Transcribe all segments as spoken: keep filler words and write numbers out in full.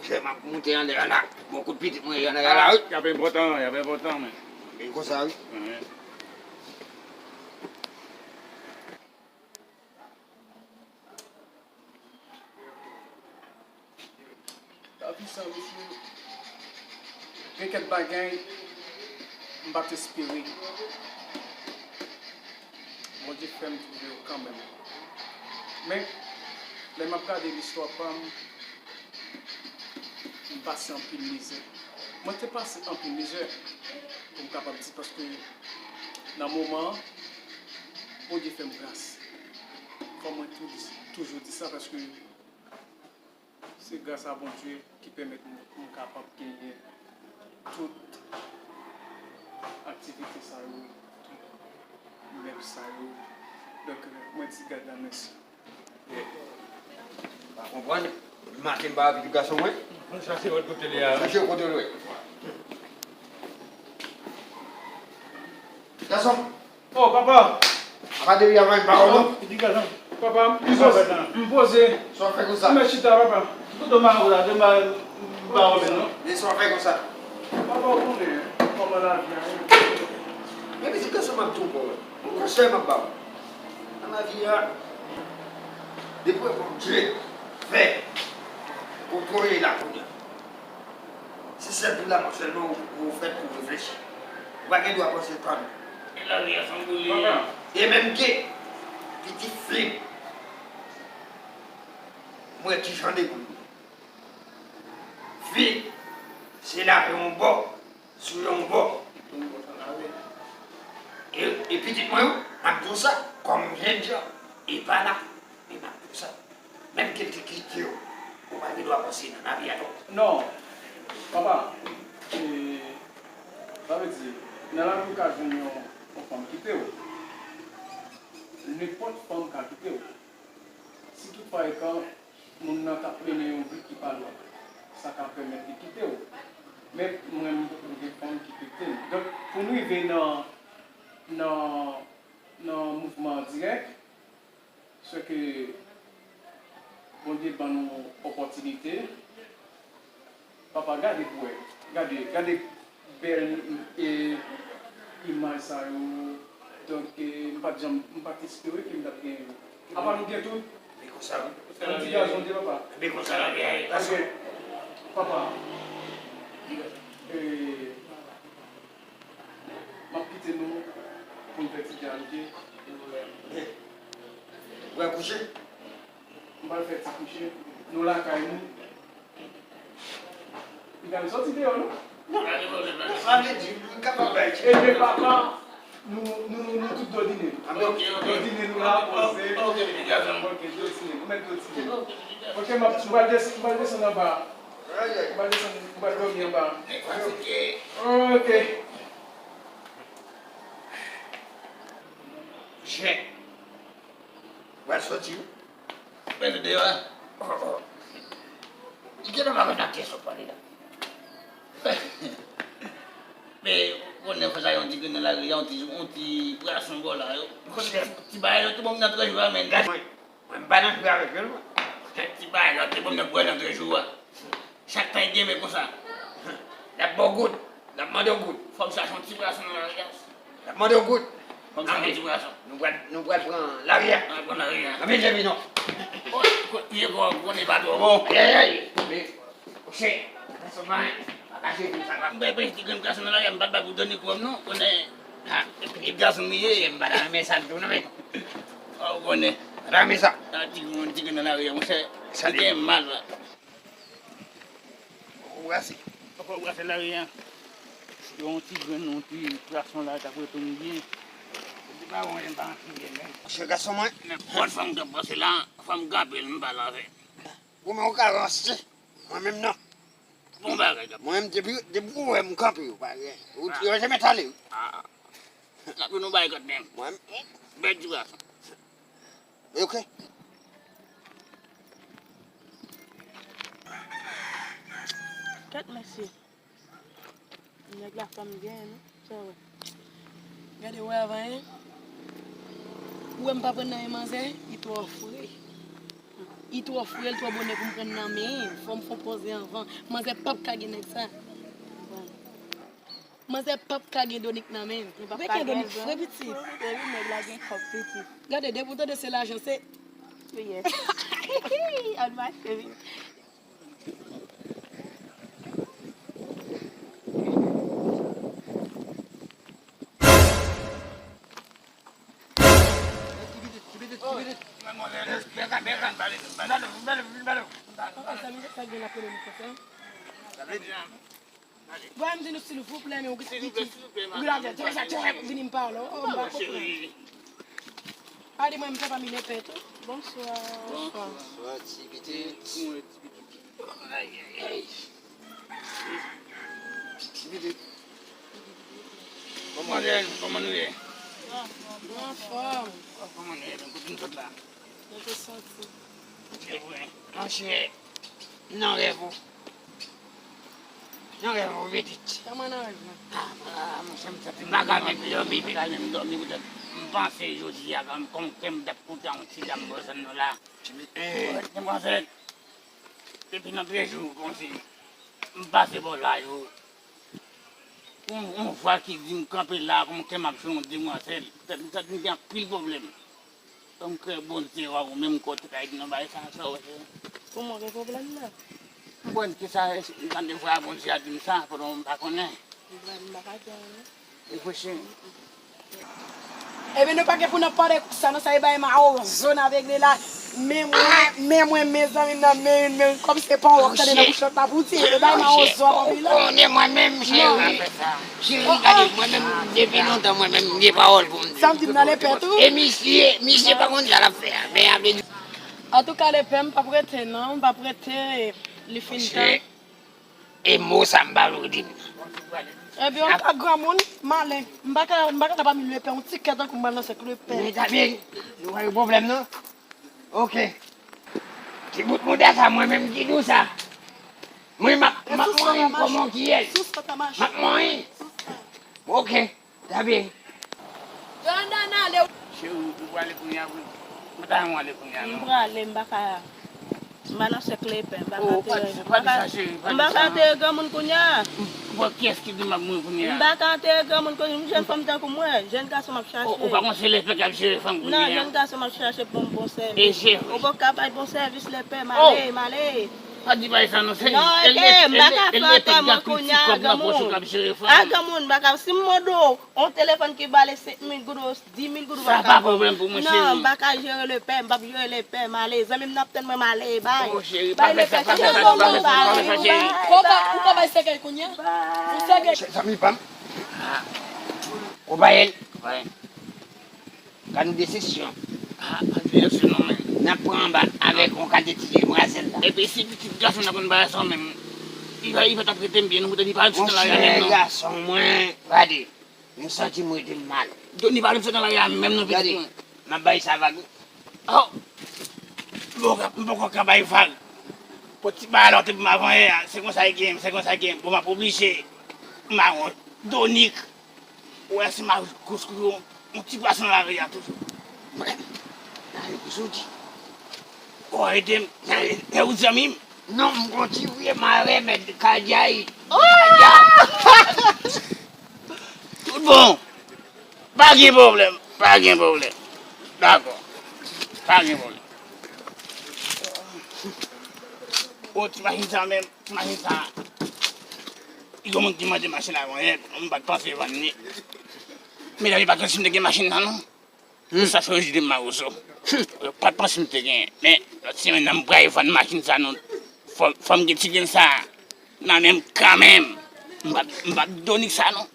Kè m ap moute anlè a la. Bon kout pitit mwen ye anlè a la, wi. Y ap enpòtan, y ap enpòtan, men. E konsa, wi. Lavi sa, mesye. Gen kèk bagay m pa t espere. Bondye fè m twouve yo kanmenm. Men, lè m ap gade listwa pa m, m pase anpil mizè. Mwen te pase anpil mizè pou m kapab di, paske nan moman an, Bondye fè m gras. Fò mwen tou di, toujou di sa, paske se gras a Bondye ki pèmèt m, m kapab genyen tout aktivite sa yo, tout mèb sa yo. Donk, mwen di Gad la mèsi. Pa konprann, maten m pa wè pitit gason mwen. Chache wè kote l ye a. Chache kote l ye. Gason. Oh, papa. Apa depi avan m pa wè w non. Pitit gason. Papa, m poze. M poze. Sa w fè konsa? M chita, papa. Tout do ma la, de ma, m pa wè non. Men sa w fè konsa? Papa, ou konnen kòman lavi a ye. Men pitit gason m ap di w, bon, yon konsèy m ap ba w. Nan lavi a, depi w wè Bondye fè kote w ye la kounye a, se sèl pou lanmò sèlman ou, ou fèt pou reflechi. Ou pa gen dwa panse tan. E lavi a se yon boule. E menm ke pitit fi m, m wè kijan de boule. Fi, se lave yon bò, sou yon bò. E, e pitit mwen yo, m ap di w sa, kòm jènjan, e pa la, men m ap di w sa. Menm ke l te kite w, ou pa gen dwa panse nan lavi a tou. Non, papa, e, sa vle di, nan lavi w ka jwenn yon, yon fanm kite w. Nenpòt fanm ka kite w. Si toutfwa e kan moun nan t ap mennen yon vi ki pa lwèt, sa ka pèmèt li kite w. Men mwen, m poko gen fanm ki kite m. Donk, pou n rive nan, nan, nan mouvman an dirèk, se ke Bondye ban nou opòtinite. Papa, gade pou wè. Gade, gade bèl, e, imaj sa yo. Donk, e, m pa t janm, m pa t espere ke m t ap gen yo. Apa nou gen tout? Men konsa, wi. Yon ti gason, di papa. Men konsa lavi a ye. Paske, papa, e, m ap kite nou pou n fè ti dyaloge. Ou pral kouche? M pral fè ti kouche. Nou lakay nou. Piga m soti deyò, non? Non. Sa vle di, nou kapab bay ti. Ebyen, papa, nou, nou, nou tout dodine. Dodine nou la, poze. Ok, dodine. Nou mèt dodine. Ok, m ap, m pral desann, m pral desann anba. M pral desann, m pral dòmi anba. Ok. Chè. Ou pral soti, wi. Mete deyò a. Li genlè pa konn nan pyès ou pale la. Men, ou konnen fò sa yon ti grenn nan lari a, yon ti, yon ti pwason bò la. Ou konnen ti, ti bagay yo, tout moun nan trè jou a, men. Mwen, mwen m pa nan jou avèk yo, non. Ti bagay yo, tout moun nan trè jou a. Chak tan y genbe konsa, l ap ba w goud, l ap mande w goud. Fò m chache yon ti pwason nan lari a. L ap mande w goud. Fò m chache yon ti pwason. Nou pral, nou pral pran lari a. Ann pran lari a. Ann mete vi non. Kot pye kò w konnen pa twò bon. Ayayay. Men, monchè, pwason pa, pa kache tou sa. M bay pèch ti grenn pwason nan lari a, m pa t bay pou Doni kò m non. Konnen, a, pitit gason m ye. Monchè, m pa ta renmen sa ditou non, men. Ou konnen. M pa ta renmen sa. A, ti grenn, ti grenn nan lari a, monchè. Sa li gen mal la. Poko brase. Poko brase lari a. Yon ti grenn, yon ti pwason la, t ap reponn byen. Ou di pa wè m pa antre byen, men. Monchè gason mwen. Nenpòt fanm k ap pase la, fanm k apèl m pale avè. Bon, men ou ka ranse. Mwen menm non. Bon bagay k ap. Mwen menm depi, depi ou wè m kanpe, ou pa gen. Ou, ah, yo te mèt ale, wi. Ah. N ap jwenn yon bagay kòd menm. Mwen menm. Bèl ti pwason. Ok. Kèt mesye. Nèg la fè m genyen, non. Sa w wè. Gade, ou wè avan, en? Ou wè m pa pran nan men manzè, li twò fre. Li twò fre, li twò bonè pou m pran nan men l. Fò m fè yon pòz anvan. Manzè p ap ka gen nèg sa. Manzè p ap ka gen Donik nan men l. Li p ap ka gen Donik fre pitit. Wi, nèg la gen kòb pitit. Gade, depi w tande se lajan, se. Wi, yes. Ann mache, wi. Bwa m di nou silvouplè, men ou gen ti piki. Ou gen lagè, tchè, tchè, tchè, vini m pale w. Oh, m pa konprann. Pale mwen, m fè pa mi lepè tou. Bonswa. Bonswa, ti pitit. Ti pitit. Kòman w ye? Kòman nou ye? Anfòm. Kòman nou ye? Kote nou sot la? Nou te soti. Se vre. Monchè, nan rèv ou. Nan rèv ou, pitit. Kòman nan rèv mwen? Ah, ah, monchè, m santi m pa ka menm dòmi, m pa ka menm dòmi poutèt m panse jodi a, kòm, kòm kè m t ap kontan yon ti dam bò zòn nou la. Eh. M panse, depi nan trè jou, kòmsi, m pase bò la, yo. Yon, yon vwa ki di m kanpe la, kòm kè m ap jwe yon demwazèl. Sa, sa vin gen anpil pwoblèm. Kòm kè Bondye wè ou menm kote kay di nan bagay sa, sa w fè. Pou mwen gen pwoblèm la. M konn ki sa, m tande vwa Bondye a di m sa, pandan m pa konnen. M pa, m pa ka di anyen. Reflechi. Ebyen, nou pa gen pou n ap pale konsa, non, sa e bay mawozo n ap regle la. Men mwen, men mwen, mezanmi, m nan men youn, men kòm se pa yon wòk tande nan bouch lòt la pou di, e bay mawozo ap anpil la. Ou konnen mwen menm, cheri. Cheri, gade, mwen menm, depi lontan, mwen menm, m gen pawòl pou m di. Sa m di m nan lepè tou. E misye, misye pa konn sa l ap fè a, men ap vle di. Antouka, lepè, m p ap rete, non, m p ap rete, li fin tan. E mo sa m pa vle w di m. Ebyen, an ka granmoun, m ale. M pa ka, m pa ka ta pa mi lepè, yon ti kè tankou m pral nan sèk lepè. Men ta byen, nou pa gen pwoblèm non. Oke. Ti bout mouda sa, mwen menm ki di w sa. Mwen m ap, m ap manyen kòman ki yè. M ap manyen. Oke. Tape. Jordan, ale. Cheri, ou prale kounye a vre? Mwen ta renmen ale kounye a, non. M prale, m pa ka. M pa nan sèk lepè, m pa ka antere. M pa ka antere granmoun kounye a. Bon, kiyès ki di m ap mouri kounye a? M pa ka antere granmoun kounye a. M jèn fanm tankou mwen, jèn gason m ap chache. Ou pa konn se lepè k ap jere fanm kounye a? Non, jèn gason m ap chache pou m bon sèvis. Ou poko ka bay bon sèvis lepè, m ale, m ale. Pa di bagay sa non, se. Non, ede, m pa ka fè antèman kounye a, granmoun. A granmoun, m pa ka, si m mande w yon telefòn ki vale senk mil goud, dis mil goud, ou pa ka. Sa pa pwoblèm pou mwen, cheri. Non, m pa ka jere lepè, m p ap jere lepè, m ale. Zanmi m nan ap tann mwen, m ale, bay. Oh, cheri, pa fè sa, pa fè sa, pa fè sa, pa fè sa, cheri. Ou ka bay sèkèy kounye a? Ou sèkèy. Zanmi pa m. Ou bay el. Gad yon desepsyon. Ah, pa di desepsyon non, men. N ap pran anba avèk yon kalite ti demwazèl la. Epi si pitit gason nan konn bagay sa menm, li pa, li pa t ap rete m byen, nou te di pa m sot nan lari a menm non. Monchè, gason mwen, gade, m santi m rete m mal. Doni pa m sot nan lari a menm non, pitit mwen. Gade, m ap bay sa vag. Oh! M poko, m poko ka bay vag. Pou ti bagay la w te di m avan yè a, se konsa l gen, se konsa l gen. Bon, m ap oblije. M a yon Donik. Ou wè si m a kous kou yon, yon ti pwason nan lari a toujou. Mwen, nan yon kous ou di. Ou ede m, e ou zanmi m? Non, m gon ti vye marè mèt kadyay. Tout bon. Pa gen pwoblèm, pa gen pwoblèm. Dakò. Pa gen pwoblèm. O, ti machin sa menm, ti machin sa. Li gon moun ki mande machin la, mwen, m pa t panse vann li. Medam, li pa t konn si m te gen machin nan, non. Se sa fè yo jete m mawozo. Yo pa t panse m te gen. Men, lòt semèn nan, m pral vann machin sa, non. Fò, fò m gen ti grenn sa nan men m kanmenm. M p ap, m p ap Donik sa, non.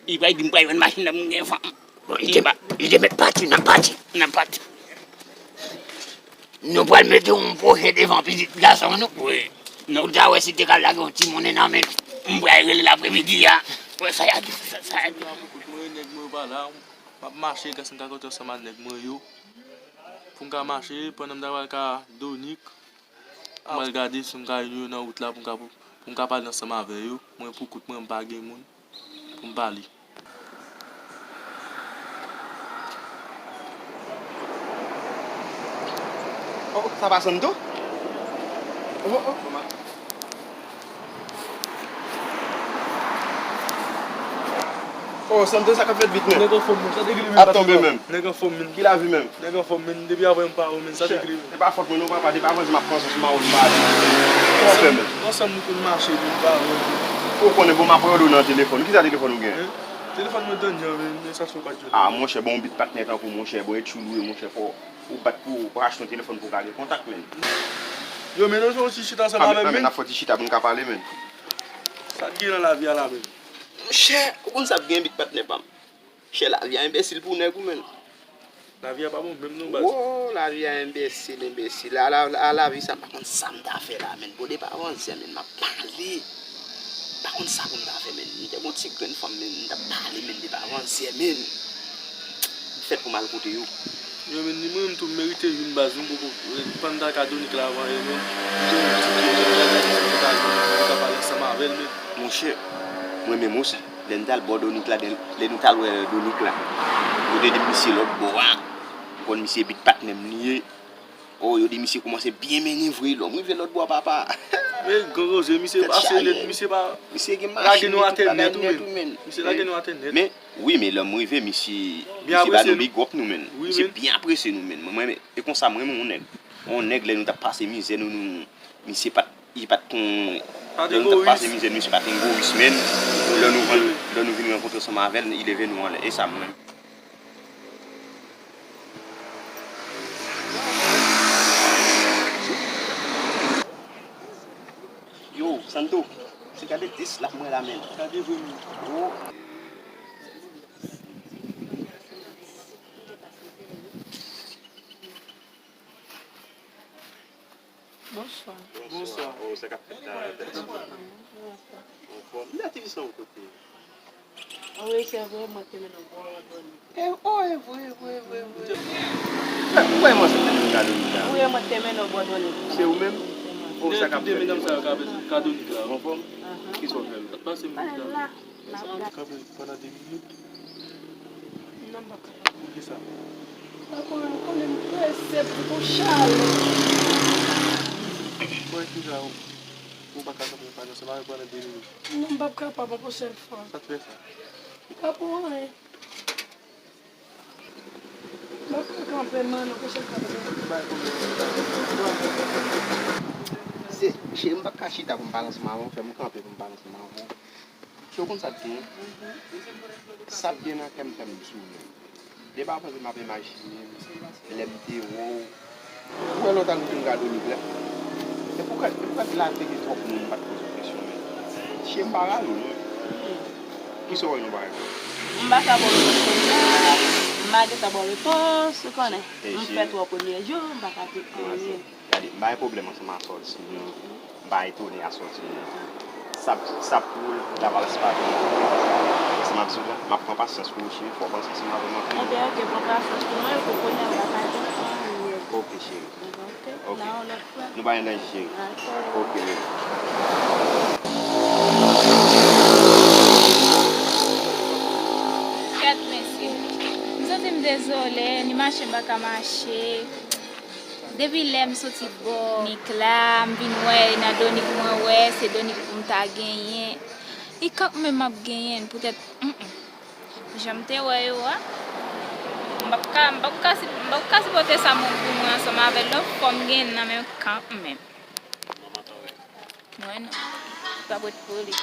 Li pral di m pral vann machin nan pou m gen fanm. Bon, li te, li te mèt pati, n ap pati. N ap pati. Nou pral mete yon pwojè devan pitit gason nou. Wi. Pou ta wè si te ka lage yon ti monnen nan men nou. M pral rele l apremidi a. Wè sa y a di, sa, sa y a di. Kout mwen, nèg mwen yo pa la. M ap mache, kès m ka kontre ansanm ak nèg mwen yo. Pou m ka mache, pandan m ta pral ka Donik. M pral gade si m ka jwenn yo nan wout la pou m ka, pou m ka pale ansanm avè yo. Mwen pou kout mwen, m pa gen moun pou m pale. Oh, sa pa sonn tou? Oh, oh. Oh, Santo, sa k ap fèt vit, men. Nèg anfòm, men. Sa te gri, men. Ap tonbe, men. Nèg anfòm, men. Ki lavi, men? Nèg anfòm, men. Depi avan, m pa wè w, men. Sa te gri, men. Se pa fòt mwen, non, papa. Depi avan, m ap pran sòs, m pa wè w, m pa wè w. Kòman w fè, men? Ansanm nou konn mache, men, m pa wè w. Ou konnen, bon, m ap wè w nan telefòn. Ki sa telefòn ou gen? Telefòn mwen dènye an, men, men sa se yon pa jodi. Ah, monchè, bon, yon bit patnè tankou, monchè, bon, e tchoul ou ye, monchè, fò ou bat pou ou achte yon telefòn pou w ka gen kontak, men. Yo, men, nou fè yon ti chita ansanm avè m, men. N ap fè yon ti chita pou n ka pale, men. Sa k gen nan lavi a la, men? Monchè, ou konn sa k gen bit patnè pa m. Chè, lavi a enbesil pou nèg ou, men. Lavi a pa bon menm non, baz. Wo, lavi a enbesil, enbesil. A la, a lavi sa, m pa konn sa m ta fè la, men. Bode pa avanse, men. M ap pale. M pa konn sa pou m ta fè, men. M te gon ti grenn fanm, men. M t ap pale, men. Li pa avanse, men. M fèt pou m al kote yo. Yo, men, ni mwen menm tou, m merite youn, baz. M poko, eh, pandan ka Donik la avan, eh, men. M te yon ti grenn fanm, m ta pale ansanm avè l, men. Monchè, mwen menm osi. Lè n t al bò Donik la, lè, lè nou t al wè Donik la, yo te di misye lòt bò a. Ou konn misye bit patnè m li ye. Oh, yo di misye kòmanse byen mennen vre. Lè m rive lòt bò a, papa. Men, gwo koze, misye pase nèt, misye pa. Misye gen machin, lage nou atè nèt, wi, men. Misye lage nou atè nèt. Men, wi, men lè m rive, misye, misye ba nou big up nou, men. Misye byen apresye nou, men. Mwen, mwen, e konsa, mwen, mwen, yon nèg. Yon nèg, lè nou t ap pase mizè, nou, nou, misye pa t Li pa t kon, lè nou t ap pase mizè, misye pa t egoyis, men lè nou, lè nou vin rankontre ansanm avè l, li leve nou anlè. E sa m renmen. Yo, Santo, se gade dis la mwen la, men. Gade vre, men. Oh. Bonswa. Bonswa. Oh, sa k ap fèt la, bèl sou mwen. Anfòm. Li la ti fi sa yon kote. Wi, se vre, mwen te mennen w bò Donik. E, oh, e vre, e vre, e vre, e vre. Ou wè mwen se te mennen w ka Donik la? Wi, mwen te mennen w bò Donik. Se ou menm? Oh, sa k ap fèt? Medam sa yo ka, ka Donik la. Anfòm? Kisa w fè menm? Sa t pase menm la? Kanpe pandan de minit. Non, m p ap kapab. Poukisa? Papa, ou konnen m prese pou kou chale. Bon, e kisa, ou, ou pa ka kanpe pale ansanm avè m pandan de minit? Non, m p ap kapab, yon pwochèn fwa. Sa k fè sa? Li pa pou anyen. M p ap ka kanpe, non, yon pwochèn fwa. Bay pwoblèm. Se, cheri, m p ap ka chita pou m pale ansanm avè w, fè m kanpe pou m pale ansanm avè w. Cheri, ou konn sa k gen? Sa k gen nan kè m fè m di w. Depi avan, m ap imajine m, lè m te wè w. Ou wè lè w t al kote m gade w la? E poukè, e poukè la te gen twòp moun m pa t poze w kesyon, men? Cheri, m pa rale w, non. Kisa w wè nou pa rale? M pa ka ba w repons kounye a. M pa gentan ba w repons, ou konnen. M fèt wè w premye jou, m pa ka di anyen. Gade, m pa gen pwoblèm ansanm a sòti, non. M pa etone a sòti li nan tou. Sa, sa pou l, lavalas pa tou. Sa m ap di w la, m ap pran pasyans pou ou, cheri, fò w panse ansanm avè m anpil. Ebyen, oke, pran pasyans pou mwen, pou kounye a, m pa ka di anyen. Oke, cheri. Oke. Oke. Nan yon lòt fwa. Nou pa gen danje, cheri. Oke. Oke, baby. Kèt, mesye. M santi m dezole, ni mache m pa ka mache. Depi lè m soti bò Donik la, m vin wè, e nan Donik mwen wè, se Donik pou m ta genyen. E kanmenm m ap genyen l poutèt, mm, mm. Jan m te wè yo a, m p ap ka, m p ap ka si-, m p ap ka sipòte sa moun pou mwen ansanm avè l non, fò m genyen l nan men m kanmenm. Mwen non. Pa bwèt pou li.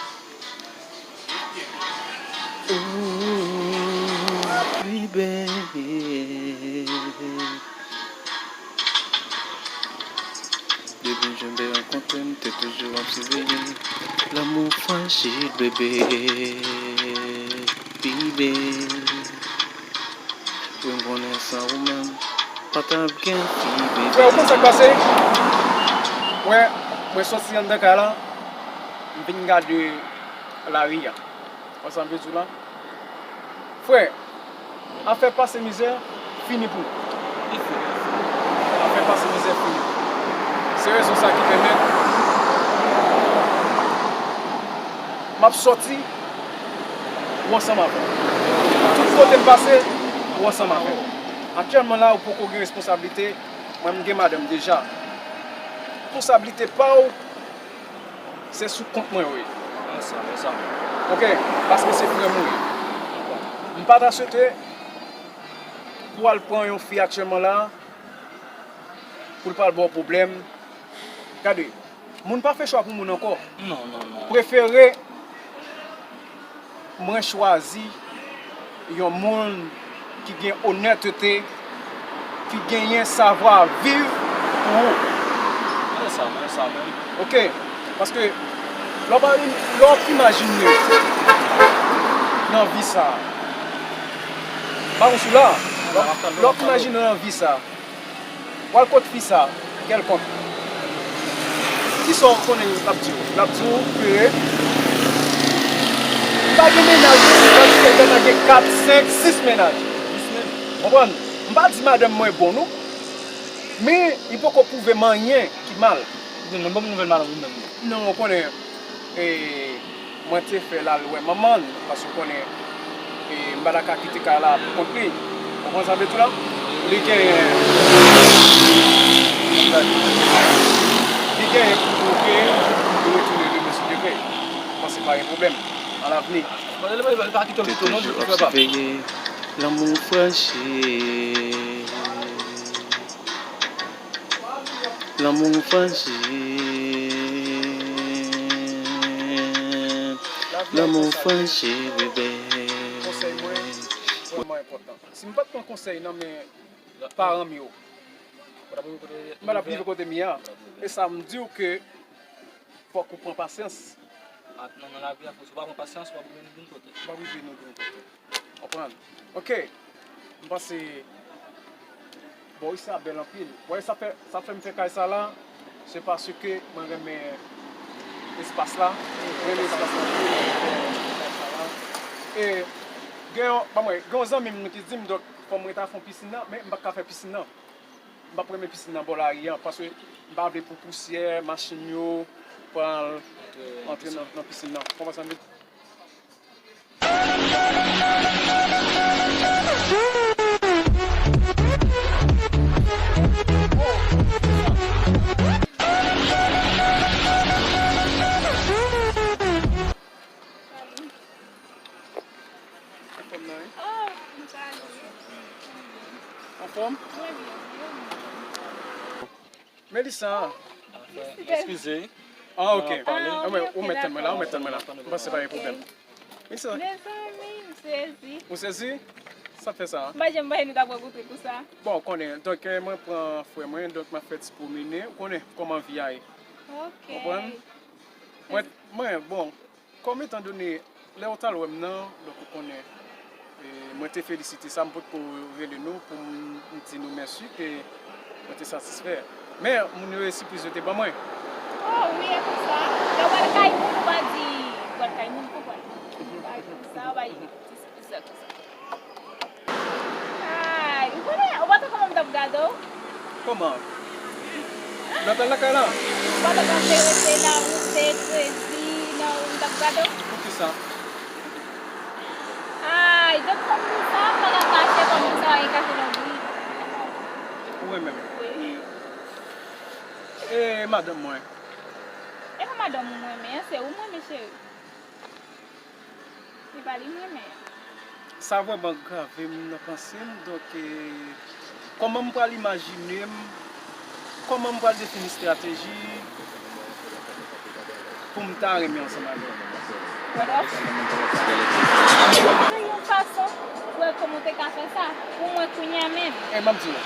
Ooh, baby. Depi m jwenn te rankontre m, te toujou ap siveye. Lanmou frajil, bebe. Baby. Wi, m konnen san ou menm, pa t ap gen fi, baby. Frè, ou konn sa k pase? Mwen, mwen sòti anndan kay la, m vin gade lari a. Wè sa m vle di w la? Frè, afè pase mizè fini pou mwen. Afè pase mizè fini. Se rezon sa ki pèmèt m ap sòti ou ansanm avè m. Tout kote m pase, ou ansanm avè m. Aktyèlman la, ou poko gen responsablite, mwen m gen madanm deja. Responsablite pa w, se sou kont mwen yo ye. Ensemble, ensemble. Oke, paske se frè m ou ye. M pa ta swete pou w al pran yon fi aktyèlman la, pou l pa al ba w pwoblèm. Gade, moun pa fè chwa pou moun ankò. Non, non, non. Prefere mwen chwazi yon moun ki gen onètete, ki genyen savwa viv pou ou. Mwen sa, mwen sa menm. Oke, paske lè w pa, lè w ap imajine nan vi sa, pa konn si w la, lè w ap imajine nan vi sa, w al kot fi sa, kèlkonk. Kisa w konnen l ap di w? L ap di w ke pa gen mennaj, li di w ke l gentan gen kat, senk, sis mennaj. Konprann? M pa di madanm mwen bon, non. Men, li poko pwouve m anyen ki mal. Mwen ban m nouvèl madanm ou menm, non. Non, ou konnen, e, mwen te fè l al wè manman l, paske w konnen, e, m pa ta ka kite kay la pou kont li. Ou konprann sa m vle di w la? Li genyen, li genyen pou pwouve li retounen demen si Dye vle. Mwen panse pa gen pwoblèm. Alavni. Mwen pa kite l pito non, frè pa m. Lanmou franchise. Lanmou franchise, lanmou franchise, bebe. Konsèy mwen vrèman enpòtan. Si m pa t pran konsèy nan men paran m yo, m pa t ap rive kote m ye a. E sa m di w ke fòk ou pran pasyans. Nan, nan lavi a, si w pa pran pasyans, w ap rive nan yon kote. W ap rive nan yon kote. Konprann? Oke. M panse bò isi a bèl anpil. Wè, sa fè, sa fè m fè kay sa la, se paske mwen renmen espas la. Mwen renmen espas la anpil. E gen yon, pa mwen, gen yon zanmi m ki di m, donk, fò m rete a fon pisin nan, men m pa ka fè pisin nan. M p ap renmen pisin nan bò lari a, paske m pa vle pou pousyè, machin yo pral antre nan, nan pisin nan. Konprann sa m vle di? Anfòm nan, wi. Oh, m salué. Anfòm? Mwen byen, mwen byen. Melissa. Eskize. Ah, ok. Ah, wi, ou mèt tann mwen la, ou mèt tann mwen la. M panse pa gen pwoblèm. Melissa. Mezanmi, m sezi. Ou sezi? Sa k fè sa? M pa janm panse nou t ap rankontre konsa. Bon, ou konnen, donk, eh, mwen pran frè mwen, donk, m ap fè ti pwomennen. Ou konnen kòman vi a ye. Ok. Konprann? Mwen, mwen, bon, kòm etandone, lè w t al wè m nan, donk ou konnen, e, mwen te felisite sa, m potko rele nou pou m, m di nou mèsi ke mwen te satisfè. Men, moun yo e sipriz yo te ban mwen. Oh, wi, e konsa. Lè w pral kay moun, ou pa di, ou pral kay moun, konprann. Ou pa di konsa, ou pa di ti sipriz la konsa. Ay, ou konnen, ou pa t konn kòman m t ap gade w? Kòman? Lè w t al lakay la? Ou pa t ap enterese nan ou te kredi, nan ou m t ap gade w? Poukisa? Ay, donk, kòm pou sa, m pa ka kache kòm pou sa, e kache nan bri. Ou renmen m? Wi. E madanm mwen? E pa madanm ou m renmen an, se ou m renmen, cheri. E pa li m renmen an. Sa vrèman grave m nan panse m, donk, eh, kòman m pral imajine m, kòman m pral defini estrateji pou m ta renmen ansanm avè w? Yon fason pou wè kòman w te ka fè sa pou mwen kounye a menm. E m ap di w,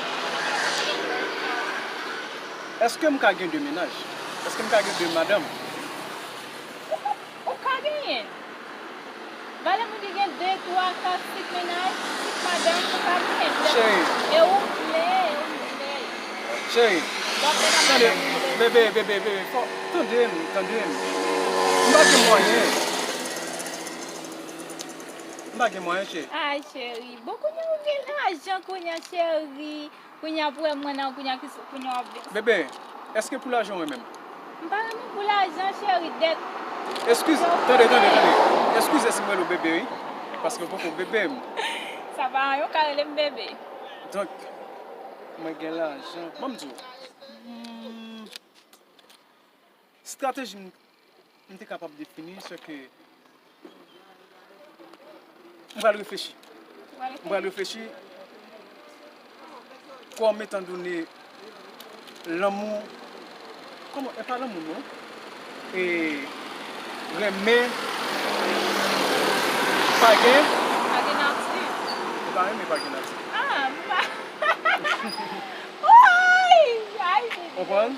èske m ka gen de mennaj? Èske m ka gen de madanm? Ou ka, ou ka genyen. Valè moun ki gen de, twa, kat, senk mennaj, senk madanm, ou ka genyen. Cheri. E ou vle, e ou vle. Cheri, tande, bebe, bebe, bebe, fò, tande m, tande m. M pa gen mwayen. M pa gen mwayen, cheri. Ay, cheri. Bon, kounye a ou gen lajan, kounye a, cheri. Kounye a pou wè mwen nan, kounye a ki sou, kounye a w ap vin. Bebe, èske pou lajan w renmen m? M pa renmen w pou lajan, cheri, dèt. Eskize, tande, tande, tande. Eskize si m rele w bebe, wi. Paske w poko bebe m. Sa pa anyen, w ka rele m bebe. Donk, mwen gen lajan. Ban m di w. Hmm. Estrateji m, m te kapab defini, se ke m pral reflechi. M pral reflechi kòm etan done lanmou, kòman, e pa lanmou non. E renmen pa gen. Pa gen nati. E pa renmen pa gen nati. Ah, m pa. Woy! Ay, Bondye. Konprann?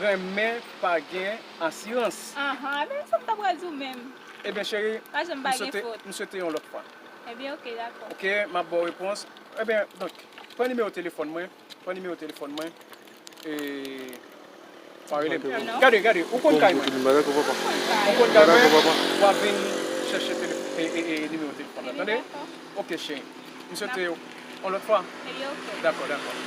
Renmen pa gen asirans. Ahan, men sa m ta pral di w menm. Ebyen, cheri, pa janm pa gen fòt. M swete yon lòt fwa. Ebyen, ok, dakò. Ok, m ap ba w repons. Ebyen, donk, pran nimewo telefòn mwen. Pran nimewo telefòn mwen. E, pa rele m. Gade, gade, ou konn kay mwen. Ou konn kay mwen. W ap vin chèche telefòn, e, e, e, nimewo telefòn la, tande? Ok, cheri. M swete yon lòt fwa. Dakò, dakò.